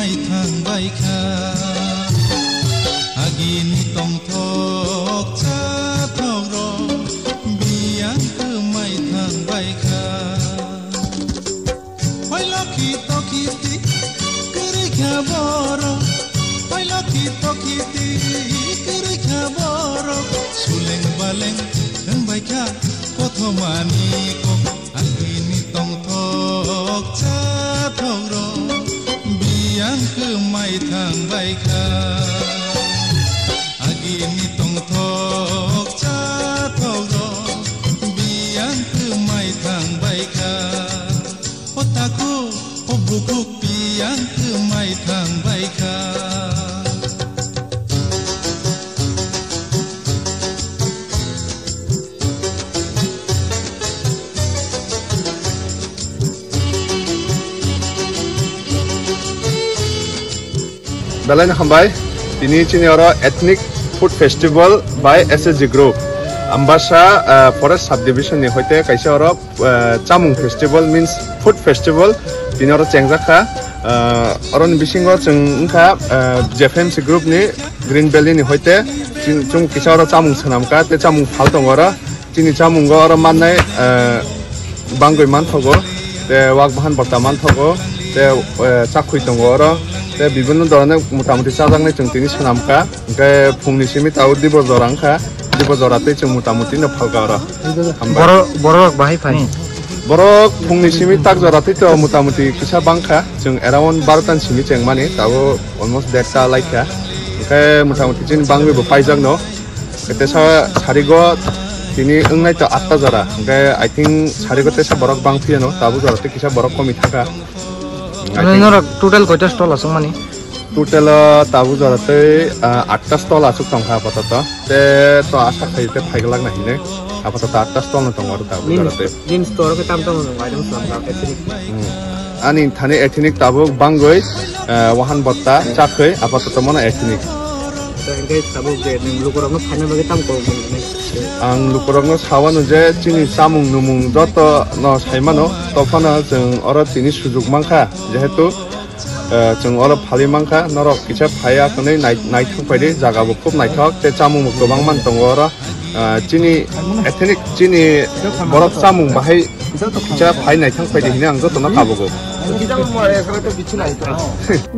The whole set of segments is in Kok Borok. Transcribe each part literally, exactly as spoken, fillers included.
Thang bai kha. Agini tongthok chathok rok biyang kwmai thang bai kha. Oi lokhi tokhi ti kwrwi kha borok, oi lokhi tokhi ti kwrwi kha borok, suleng baleng wng bai kha kothomani kok. Agini tongthok chathok rok biyang kwmai thang bai kha. Agini tongthok chathok rok biyang kwmai thang bai kha. O takhuk, o bukhuk biyang kwmai thang bai kha. Belai no hambai. Tini chini oro Ethnic Food Festival by S S G Group. Ambasa, ah, Forest Subdivision ni hoite kaisa oro, ah, chamung festival means food festival. Tini oro chengjak kha. Ah, oroni bisingo chwng wngkha, ah, J F M C Group ni Green Valley ni hoite chwng, chwng kisa oro chamung swnam kha, tei chamung phal tongo oro. Chini chamungo oro mannai, eh, bangwi manthogo, tei wak bahan bota manthogo, tei, eh, chakhwi tongo oro, tei bibinno dhoroner motamuti chajaknai chwng tini swnam kha. Hwnkhe phungni simi tabuk dibo jora wngkha, dibo jora tei chwng motamuti no phalka oro. Hambai. Boro-, borok bahai phai. Hmm. Borok phungni simi tak jora tei to motamuti kisa bangkha, chwng around barota ni simi chengmani, tabuk almost derta laikha. Hwnkhe motamuti chini bangwi bo paijakno. Tesa sarigo tini wngnai to atta jora. Hwnkhe I think sarigo tesa borok bang phiyano, tabuk jora tei kisa borok komi thangkha. I think norok total koita stall aswk mani? Total o tabuk jora tei, ah, atta stall aswk tongkha apatot. Te to asa khai te phaiglak na hinwi. Apatot atta stall no tongo aro tabuk jora tei. Din store ke tam tong nang bai dong slam ka ke. Hmm. Ani thani ethnic tabuk bangwi, eh, wahan botta chakhwi apatot mano ethnic. Hingke tabuk je nwng lukurokno phaina bagwi tamo kok nang nai? Ang lukurokno sawano je chini chamung numung joto no saimano, tophano chwng oro tini sujuk mankha, jehetu, eh, chwng oro phalwi mankha, norok kisa phaiya hwnwi nai-, naithok phaidi, jaga bo khub naithok, tei chamung bo kwbang man tongo oro. Ah, chini ethnic, chini borok chamung bahai kisa phai naithang phaidi hwnwi ang jotono kabugo.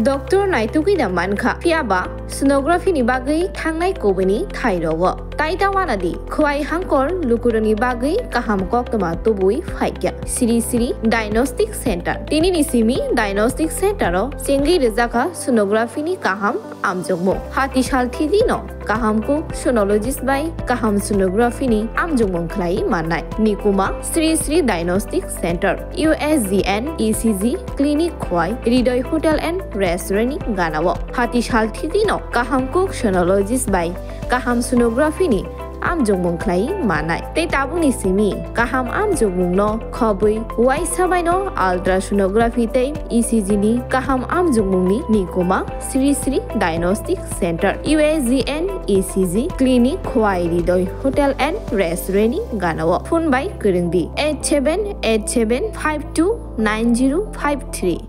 Doctor naitugwi da mankha, phiya ba sonography ni bagwi thangnai kubuni thai rogo. Tai ta wana di, khwai hangkor lukuroni bagwi kaham koktwma tubui phaikya. Sri Sri Diagnostic Center. Tini ni simi Diagnostic Center o chengwi rwjakha sonography ni kaham amjokmung. Hati sal thidi no kaham kuk sonologist bai kaham sonography ni amjokmung khlai mannai. Nikuma Sri Sri Diagnostic Center, U S G N E C G clinic khwai Hridoy Hotel and Restaurant ni ganao. Hati sal thidi no kaham kuk sonologist bai kaham sonography ni amjokmung khlai mannai. Tei tabukni simi kaham amjokmung no khobwi uaisa bai no ultrasonography tei E C G ni kaham amjokmung ni nikuma Sri Sri Diagnostic Center, U S G N E C G clinic khwai Hridoy Hotel and Restaurant ni ganao. Phone bai kwrwng di eight seven eight seven five two nine zero five three.